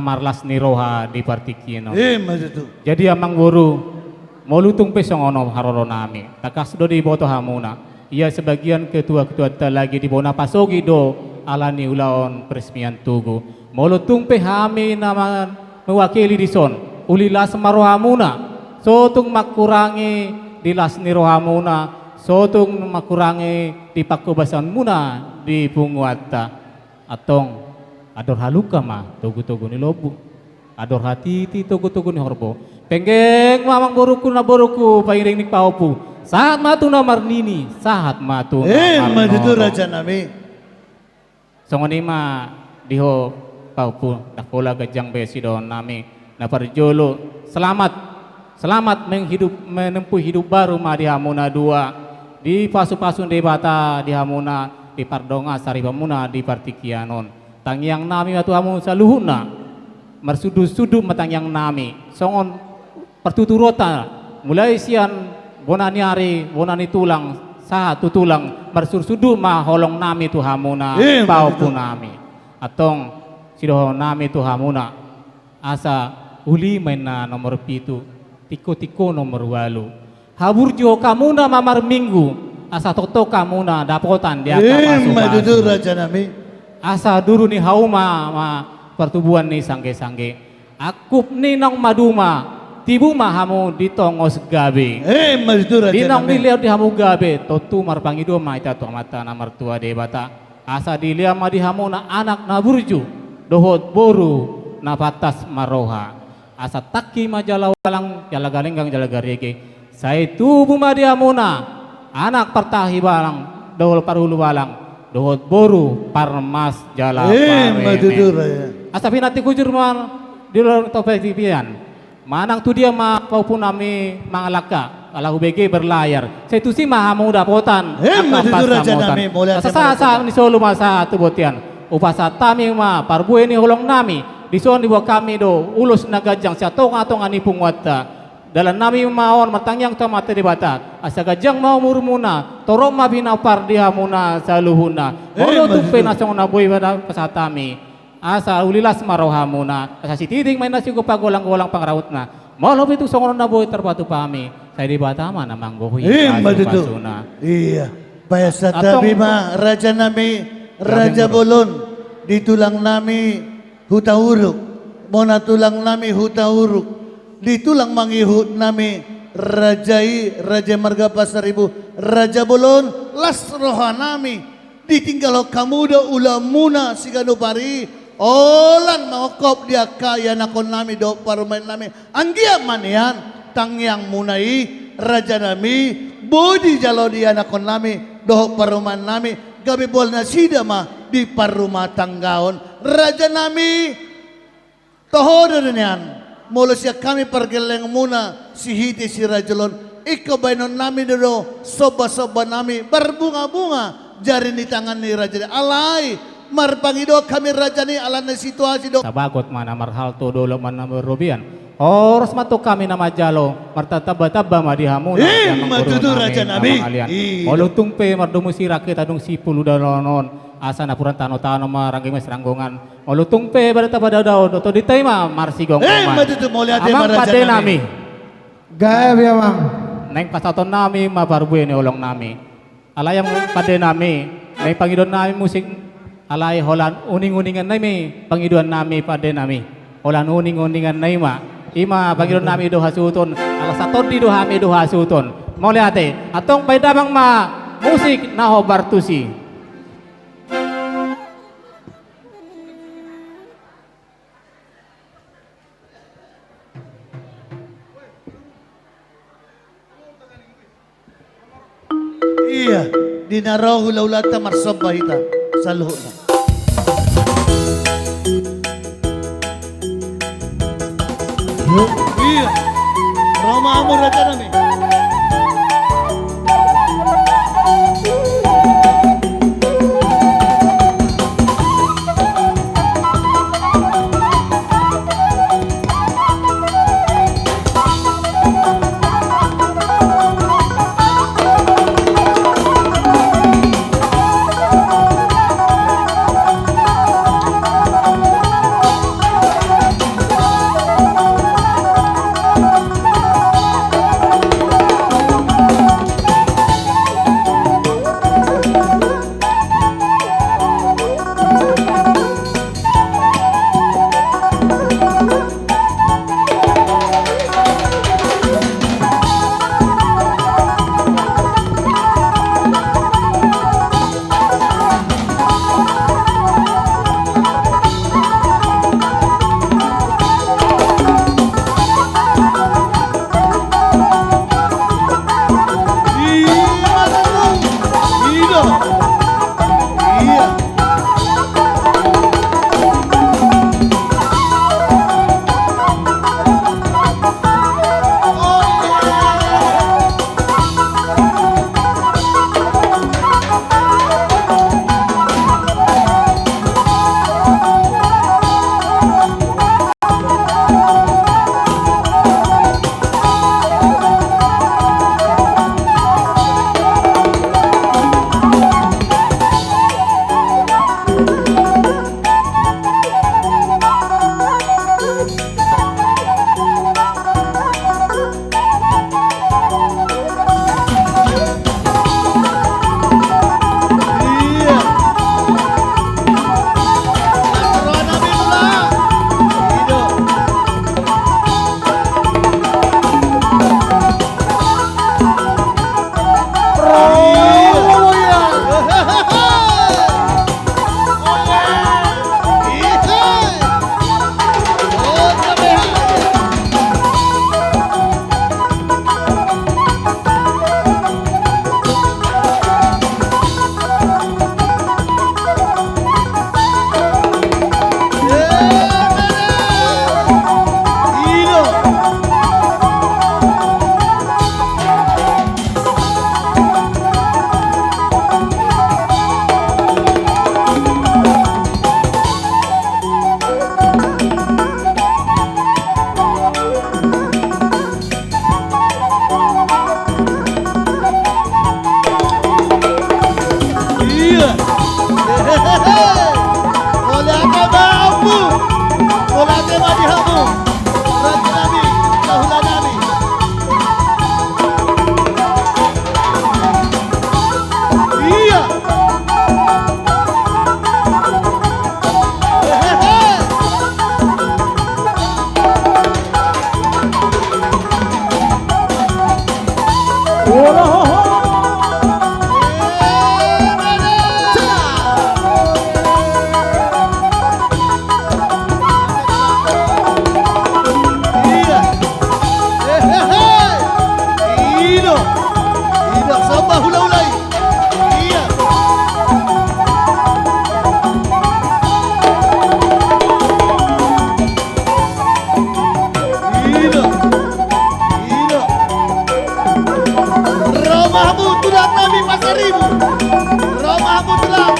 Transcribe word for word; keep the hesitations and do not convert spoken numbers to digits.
marlas ni roha di partingkian on. Ima tutu. Jadi amang boru, molo tung pe songon on haroronami, tangkas do diboto hamuna. Ia sebagian ketua-ketuanta lagi di bona pasogit do ala ni ulaon peresmian tugu. Molo tung pe hami na ma-, mewakili dison, uli las ma rohamuna. So tung mangkurangi di las ni rohamuna, so tung mangkurangi di panghobasanmuna di punguanta. Antong, andor halumpang ma togu-togu ni lombu, andor hatiti togu-togu ni horbo. Penggeng ma amang borungku, namborungku, pangiring ni pahompu. Sahat ma tu na marnini, sahat ma tu na marnono. Ima tutu rajanami. Songon i ma di ho pahompu, ndang pola ganjang be sidohononnami. Na parjolo, selamat. Selamat menghidup, menempuh hidup baru ma di hamu na dua. Dipasu-pasu Debata di hamuna, dipardongan saripeonmuna di partingkian on. Tangiangnami ma tu hamu saluhutna. Marsundutsundut ma tangiangnami. Songon partuturonta, mulai sian bona ni ari, bona ni tulang, sahat tu tulang, marsundutsundut ma holongnami tu hamuna, ima tutu, pahompunami. Antong, sidohononnami tu hamuna. Asa uli ma inna nomor pitu, tingko-tingko nomor ualu. Haburjuhon hamuna ma marminggu, asa tongtong hamuna dapotan di angka pasupasu. Ima tutu rajanami. Asa duru ni hauma ma partubuan ni sanggesangge. Angkup ni naung maduma, tibu ma hamu di tongos gabe. Ima tutu rajanami. Di naung dilehon di hamu gabe, tontu marpangido ma hita tu Amanta na martua Debata. Asa dilehon ma di hamuna anak na burju, dohot boru na pantas marroha. Asa tangki ma jala ualang, jala galenggang, jala garege. Sai tubu ma di hamuna anak partahi balang, dohot parhulu balang, dohot boru parmas jala pareme. Ima tutu raja. Asa pinantik hujur ma di luar topeng tipian. Manang tu dia ma pahompunami mangalangka, ala hubege berlayar. Sai tusi ma hamu dapotan angka pansamotan. Ima tutu rajanami, mauliate ma. Asa sahat-sahat ni solu ma sahat tu bontean. Hupasahat hami ma parbue ni holongnami. Dison diboan hami do ulos na ganjang sian tonga-tonga ni punguanta. Dalannami ma on martangiang tu Amanta Debata. Asa ganjang ma umurmuna, torop ma pinompar di hamuna saluhutna. Ima tutu. Molo tung pe na songon na boi pasahat hami. Asa uli las ma rohamuna, asa sititik ma inna sigompa golang-golang pangarahutna. Molo pe tung songon on na boi tarpatupa hami, sai Debata ma na manggohi pasupasuna. Ima tutu. Ia. Pasahat hami ma rajanami, raja bolon, di tulangnami Hutauruk, bona tulangnami Hutauruk, di tulang mangihutnami raja i, raja marga Pasaribu, raja bolon, las rohanami. Ditinggalhon hamu do ulaonmuna siganup ari, holan manghophop di angka ianakhonnami dohot parumaennami. Anggiat ma nian tangiangmuna i, rajanami, boi dijalo di ianakhonnami dohot parumaennami, gabe boha nasida ma di parrumatanggaon. Rajanami, toho do nian, molo sian hami pargellengmuna Sihite Sirajolon, ingkon baenonnami do, do sombasombanami marbungabunga jari ni tangan ni raja i. Alai marpangido hami raja i ala ni situasi do. Sabagot ma na marhalto, dolok ma na marrobean. Horas ma antong hami na manjalo, martatambatamba ma di hamuna. Ima tutu rajanami. Ia. Molo tung pe mardomu sirang hita dung simpul di dalan on, asa napuran tanotano ma, rangging ma siranggongan. Molo tung pe badan tapadaodao, dohot tondinta i ma marsigomgoman. Ima tutu, mauliate ma rajanami. Amang pandenami. Gabe amang. Naeng pasahatonnami ma parbue ni holongnami. Alai amang pandenami, naeng pangidoannami musik. Alai holan uninguningannami pangidoannami pandenami. Holan uninguningannami ma. I ma pangidoannami do hasuhuton. Ala satondi do hami do hasuhuton. Mauliate. Antong baen damang ma musik na hombar tusi. Ia, di na ro hulahulanta marsomba hita saluhutna. Ia, ro ma hamu rajanami. Ribu. Ro ma hamu tulang.